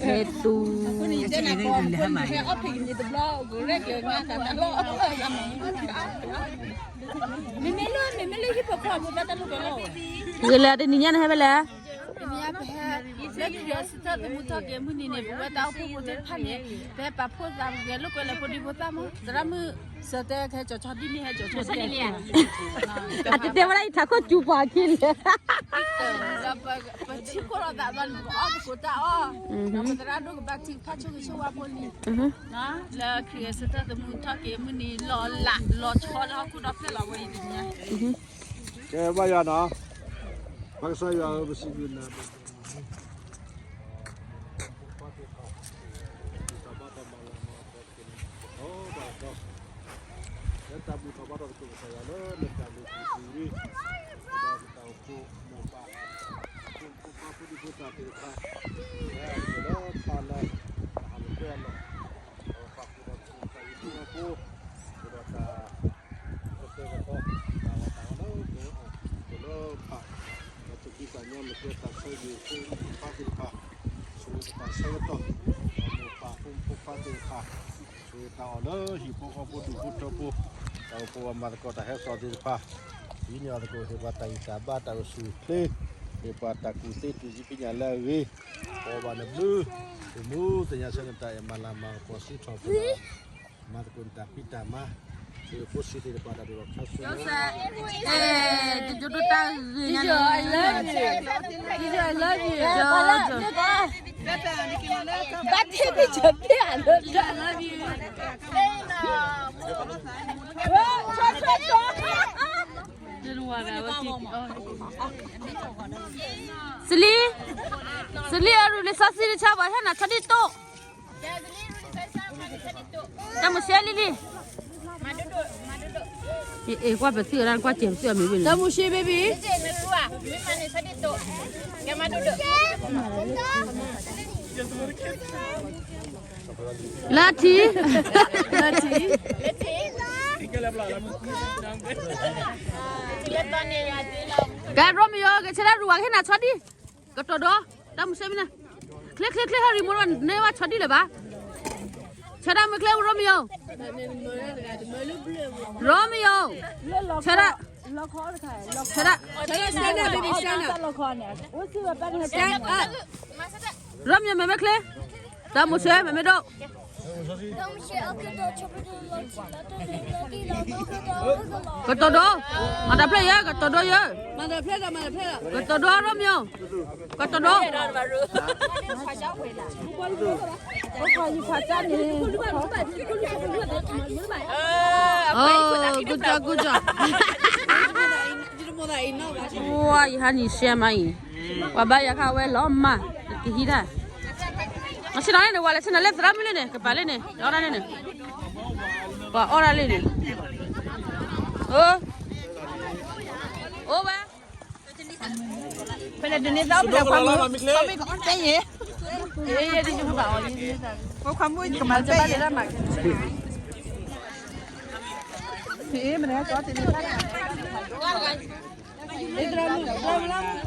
ဖဲသူ ဂ့ၤလၢတနံၤညါန့ၣ်ဟဲဖဲလဲၣ်. လၢခရံာ်စတၢသမူထီၣ်က့ၤမုၢ်နံၤန့ၣ် ပဝဲတၢ်အိၣ်ဖှိၣ်ဖိသ့ၣ်တဖၣ်န့ၣ် ပဟဲပာ်ဖှိၣ်သးပကဲလိာ်ကွဲလၢဖိဒံဖိသၣ်မး သရၣ်မုၣ် စၢတဲဟဲကၠီၤဆီဒ်မ့ၢ်ဟဲကၠီၤဆီဒ်န့ၣ် အတတဲဝဲဒၣ်အံၤထးခိၣ်စူၤပှၤခံလၢ ပထံခိၣ်လီၤသးဘၣ်န့ၣ် ပအီၣ်ပကိးတၢ်အီၣ် ပသရၣ်ဒိၣ်ကဘၣ်ထံကဖၣ်ဆိၣ်ဂ့ၤဆိၣ်ဝါဖိလံ လၢခရံာ်စတၢသမူထီၣ်က့ၤမုၢ်နံၤလီၤလးလီၤဆီလၢဟီၣ်ခိၣ်ဒီဖျၢၣ်လီၤဝဲအံၤတနံၤညါ ကဲဘၣ်ယွၤနီၤ ပကစၢ်ယွၤဧၢ ပစံးဘျုးနၤ လၢတၢ်ဘူၣ်ထီၣ်ဘါထီၣ်ကစၢ်ယွၤလၢနတၢ်မုာ်ကစံးဝံၤ ဒီးနတၢ်အိၣ်ဖှိၣ်မိၢ်ပၢ် ဖိမုၣ်ဖိခွါဖိဒံဖိသၣ်သ့ၣ်တဖၣ် လၢအမ့ၢ်လၢပၢ်လၢ တၢ်ဟးလီၤကွံာ်အလီၢ် ဒီးပာ်ဖှိၣ်ဒီးပတၢ်အုၣ်က့ၤခီၣ်က့ၤ ဒီးတၢ် ကတဲာ်ကတီၤ တၢ်အီၣ်တၢ်အီလၢပှၤအီၣ် ပလၢပၢ် ဒီးသုးက့သးညီမ့ၢ်ကဲတၢ်ဆၢဂ့ၤဖိမုၣ်ဖိခွါသ့ၣ်တဖၣ် ဆိၣ်ဂ့ၤတၢ်ဆၢကတီၢ် ဒီးမိၢ်ပၢ်ဖိမုၣ်ဖိခွါသ့ၣ်တဖၣ် ဆိၣ်ဂ့ၤတၢ်အီၣ်လၢဟံၣ်ဖိဃီဖိဒူၣ်ဖိထၢဖိ တၢ်အိၣ်ဖှိၣ်အမၤသကိးတၢ်ဟဲစိာ်သ့ၣ်တဖၣ် ဒ်န့ၣ်အသိး ဟ့ၣ်ပှၤတၢ်ဂံၢ်တၢ်ဘါတၢ်အိၣ်ဆူၣ်အိၣ်ချ့ ဟ့ၣ်ပှၤတၢ်ကူၣ်သ့တူၢ်ဆံပညၣ်လၢအဂ့ၤ ပှၤဘၣ်နဘျုး ပမူသ့ၣ်ညါဆၢနတၢ်အဲၣ်မၤလၤမၤကပီၤစံးထီၣ်ပတၢ် မၤသကိးနတၢ်ဖံးတၢ်မၤ ဟ့ၣ်ဖိဆံးသ့ၣ်တဖၣ်တၢ်ဒိၣ်ထီၣ်ခါဆူညါ တၢ်တၢ်ဂ့ၤညါ Teacher, I love you. Teacher, I love you. ဘၣ်တ့ပီၢ် Teacher, I love you. စလံ, စလံအရူလံာ်စီဆှံ တဆၢဘၣ် ဟဲနၤဆီဒံၣ်တိၣ် တၢ်မိၤၡ့လံလံ, ကွၢ်ပသံၣ်အဒၣ် ကွၢ်စဲးပသံၣ်အမံၤဝံၤန့ၣ် တၢ်မိၤၡ့ baby, လၢထံ, လၢထံ, ကဲ ရိမံယိၤ ကဆဲဒၣ်ရူဝဲကဟ့ၣ်နၤဆီဒံၣ် ကတီၤဒီး တၢ်မိၤၡ့မ့ၢ်န့ၣ်, ချ့ချ့ချ့ ဟဲရံမိၢ်န့ၢ်ဘၣ်ဆီဒံၣ်လၢၤဘၣ်, ဆဲဒၣ်မ့ၢ်ချ့ ရိမံယိၤ, ရိမံယိၤ, ဆဲဒၣ်, ဆဲဒၣ်, ရိမံယိၤ မ့မ့ၢ်ချ့, တၢ်မိၤၡ့မ့မ့ၢ်ဒိၣ် ကတီၤဒိ, မၤတၢ်ဖျၢၣ်ယဲ, ကတီၤဒိယဲ, ကတီၤဒိရိမံယိၤ, ကတီၤဒိ, good job, good job, ဝါ ယဟါနံၤရှဲမးအံၤ, ပှၤဘါယွၤခါဝဲလီၤမၢ်, ကဟံးတၢ်, မဆ့ၣ်နီၤန့ၣ် ဝဲလဲၤဆ့ၣ်နီၤလၢသရၣ်မုၣ်လၢန့ၣ် ကပၤလၢန့ၣ် အီၣ်ဒၣ်လၢန့ၣ်, ပှၤအီၣ်ဒၣ်လၢန့ၣ်, အိၣ်ဝဲ, ဖဲန့ၣ်တန့ၢ်သီပှၤမုၣ်, ပှၤမုၣ်ကအီၣ်တဲယဲ, ယဲယဲဒ်ယမုၢ်ဘၣ်အီၤ, ပှၤမုၣ်ကမၤတဲယဲ, မ့ၢ်နကီၢ်တန့ၢ်သီ ထီၣ်ဘ့ၣ် ထီၣ်ဘ့ၣ်လံ ထီၣ်ဘ့ၣ်,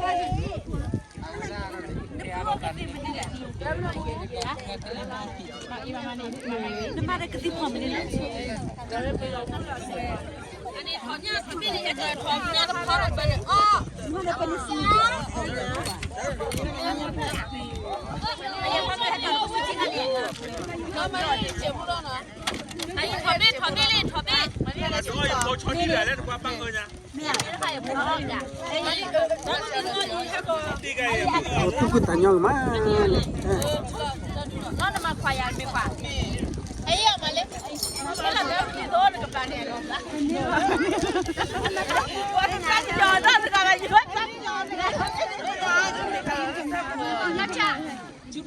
သူၣ်ခုသးညီမး, ဟန့ၣ် န့ၣ်ဒီးပာ်တၢ်သ့ၣ်နီၣ်, မ့ၢ်ရံနီၣ် မ့ၢ်ယၤ, နံၣ်အံၤ ဒီဖှ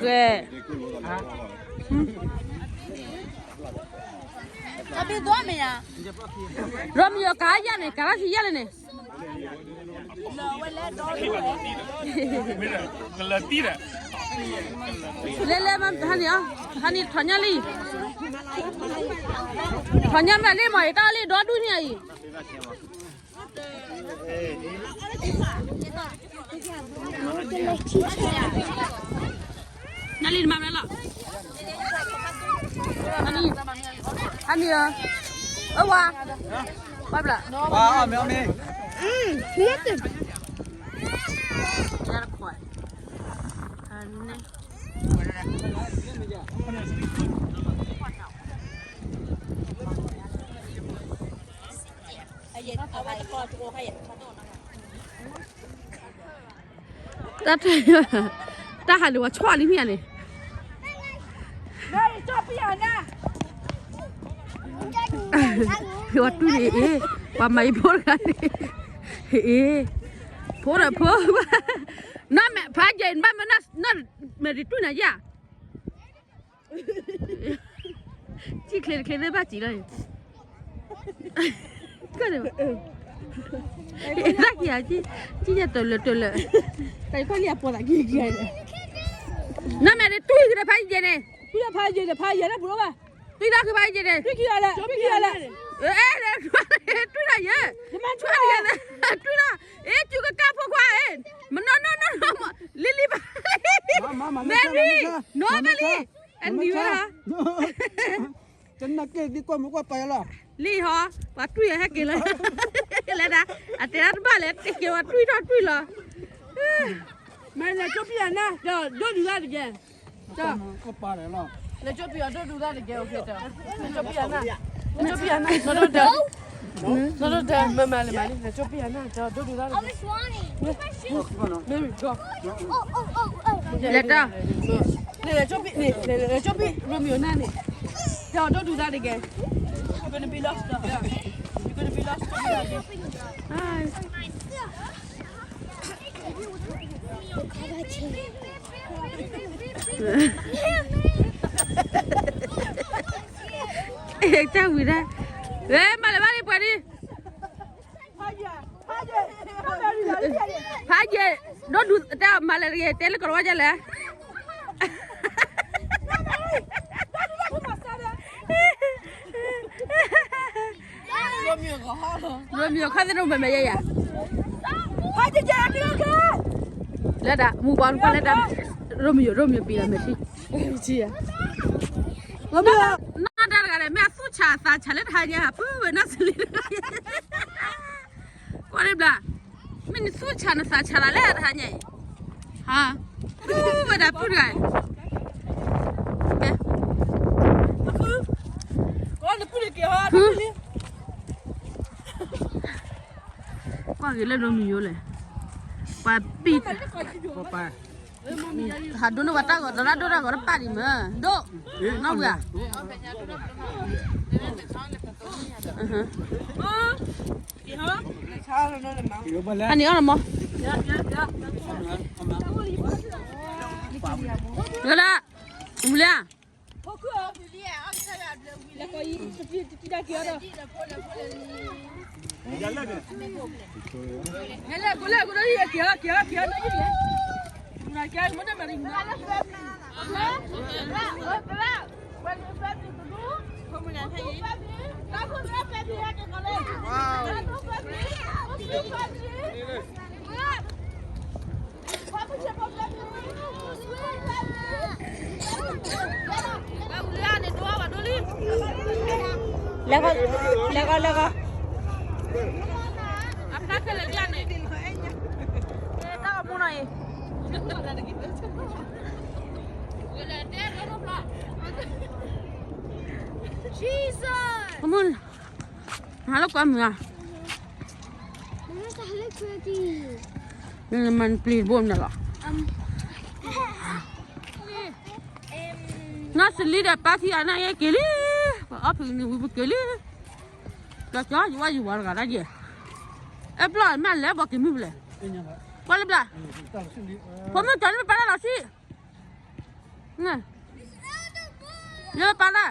ဲး, အဘိဒိၣ်မ့ၢ်ဧါ, ရီမံယိၤကါယၢ်န့ၣ် ကါလၢထံယၢ်လၢန့ၣ်, လဲၤလဲၤမၤဟါန့ၣ်, ဟါန့ၣ်ထီၣ်ညၣ်လံ, ထီၣ်ညၣ်မးလံမး ယတၢ်လံဒီဒူၣ်န့ၣ်အံၤ နလံနမၤမနုၤလီၤ, ဟါန့ၣ်, အဝၤ, ဘၣ်ဘျး, မ့ၢ်မ့ၢ်, တၢ်, တၢ်ဟးလၢဝဲဆီၣ်လံမ့ၢ်ဧါန့ၣ်, ဝဲတူၢ်န့ၣ်အ့ၣ်, ပှၤမၤအံၤဖိတဂၤန့ၣ်, အ့ၣ်, ဖိဒီးဖိ, နီၢ်မဲာ်ဖးယံၤဘၣ်မ့ၢ်, နီၢ်မဲာ်တတူၢ်နၤယၤ စံၣ်ချ့တချ့သ့ၣ်ဘၣ်စံၣ်လီၤ, ကၢ်န့ၣ်ဘၣ်, တၢ်ကံၤ, စံၣ်ညါတလၢာ်တလၢာ်, တၢ်ခွါလံအပှၤသးကံၤကံၤ, နီၢ်မဲာ်တတူၢ်ကဒီးဖးယံၤန့ၣ်, ဖးယံၤန့ၣ်, ဖးယံၤန့ၣ်, တူၢ်ဒီးကဖးယံၤန့ၣ်, တူၢ်ဒီးယဲ, တူၢ်ဒီး, အ့ၣ်, တူၢ်ကကၢ်ဖိခွါအ့ၣ်, မနီၢ်နီၢ်နီၢ်နီၢ်, လံလံဘၣ်, မဲရံ, နီၢ်ဘၣ်လံ, အနံၤဝဲ, တနၢ်က့ၤဒ်ကွၢ်မုၢ်ကွၢ်ပာ်ယၤလီၤ, လံဟီ, ပှၤတွံၢ်အဟဲက့ၤလၢ, လဲၤဒၣ်, အတဲဒၣ်တဘၣ်လဲၣ် တက့ၤဝဲတွံၢ်ထီၣ်တွံၢ်လီၤ, မ့ၢ်လဲၤကၠိပံယၤနၢ်, ဒီးဒိၣ်ဒုးဂၤတကဲ, လဲၤကၠိပံအီၤဒိၣ်ဒုးဂၤတကဲ, လဲၤကၠိပံယၤနၢ်, လဲၤကၠိပံယၤနၢ်, နီၢ်ဒိၣ်ဒၢ, နီၢ်ဒိၣ်ဒၢ, မ့ၢ်မၤလံမၤလံ လဲၤကၠိပံယၤနၢ်, ဒီးဒိၣ်ဒုးဂၤတကဲ, Baby, go. လဲၤတၢ်, လဲၤ, လဲၤကၠိပံ, လဲၤကၠိပံ, ရိမံယိၤနၢ်န့ၣ်, ဒီးဒိၣ်ဒုးဂၤတကဲ, you're gonna be lost, you're gonna be lost. တၢ်ဝံၤဒၣ်, ဝဲမၤလၢၤဘၣ်လံပှၤဒ်, ဖးယံၤ, ဒိၣ်ဒုးတၢ်မၤလၢၤတဂ့ၤ တဲလၢကီၢ်ဝဲဒ်လဲၣ်, ရိမံယိၤခီသ့ၣ်နမဲာ်မဲာ်ယဲယၤ, လၢဒၣ် မူပှၤနကွၢ်လၢဒၣ်, ရိမံယိၤ ရိမံယိၤပံၤလီၤမဲာ်ထံ, ရိမံယိၤ, နီၢ်တၢ်တဂၤန့ၣ် မ့ၢ်အသူၣ်ဆးအသးဆးလၢတဟါညါ ပုၢ်ဝဲၢ်နီၢ်စလံတဂၤ, ကွၢ်လၢဘျါ, မ့ၢ်နသူၣ်ဆးနသးဆးလၢတဟါညါအံၤ, ဟါ, ပုၢ်ဝဲၢ်ဒၣ်ပုၢ်တဂၤအံၤ, ကွၢ်က့ၤလၢရိမံယိၤလဲၣ်, ပှၤပံၢ်, ဟးဒိၣ်န့ၢ်ပှၤတၢ်ဂီၤ သရၣ်ဒိၣ်တၢ်ဂီၤတပာ်ဒံးမ့ၢ်, ဒိၣ်, နီၢ်ဝံၤဧါ, ဟါန့ၣ်အီၣ်လီၤမး, လၢဒၣ်, မူလၢ လဲၤဂီၤ, လဲၤဂီၤ, လဲၤဂီၤ, အဖျါခဲလၢာ်ကျါန့ၣ်, တၢ်အမူနီၤအံၤ, အမူ, ဟါလၢကွၢ်မုာ်ဧါ, မ့ၢ်ပျံၤဘိမနုၤလီၤ, နီၢ်စလံဒီးပၢ်ထံအနၢ်ယဲက့ၤလံ, ပအီၣ်ဖံးနံၤဝံၤပက့ၤလံ, ကၠီကၠီယဝါယဝါတဂၤဒၣ်ယဲ, အဲဘျီမ့ၢ်လဲၤဘီက့ၤမုၢ်ပလဲၣ်, ကွၢ်လၢဘျါ, ဖိမုၣ်ကၠီန့ၣ်ပၢ်လၢလီၤဆံၣ်, န့ၣ် လၢပၢ်လၢ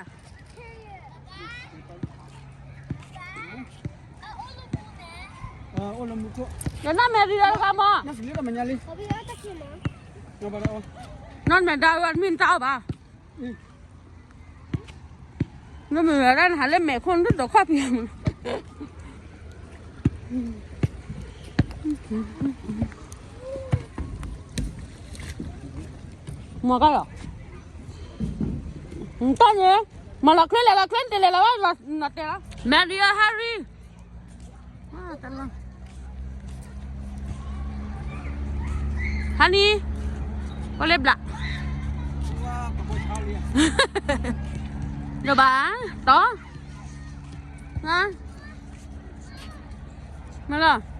ယနၢ်မဲာ်ရံဒီးတဂၤမး, နီၢ်မဲာ်ဒါဝဲမ့ၢ်တၢ်အီၣ်ဘၣ်, နမ့ၢ်ဝဲဒၣ်နဟးလၢမဲာ်ခိၣ်နဒိၣ်ဒိၣ်ခီၣ်ဖံးမး, မ့ၢ်ကလီၤ, တၢ်န့ၣ်, မၤလီၤချ့လဲၤလီၤချ့တလဲၤလီၤ, နတဲလီၤ မဲာ်ရံအဟဲရံ ဟါနံၤ, ကီလ့ဘျး, ယဘၣ်, တီ, မလီၤ,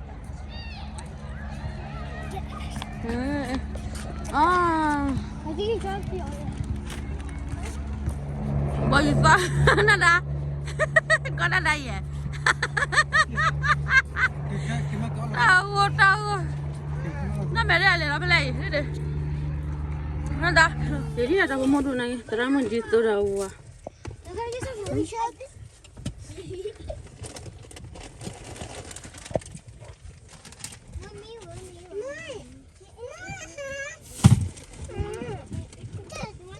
ဘီယူၤသီ, နဒါ, ကီနဒါယဲၢ် တၢ်ဂိၢ်တၢ်ဂိၢ်, နမဲာ်ဒၣ်လဲၤလီၤဖဲလဲၣ်အံၤ, နဒါ, ယဒ်တၢ်ဖိမုၣ်ဒိၣ်နၤ, သရၣ်မုၣ်ဒ်သိးဒီးဝၤ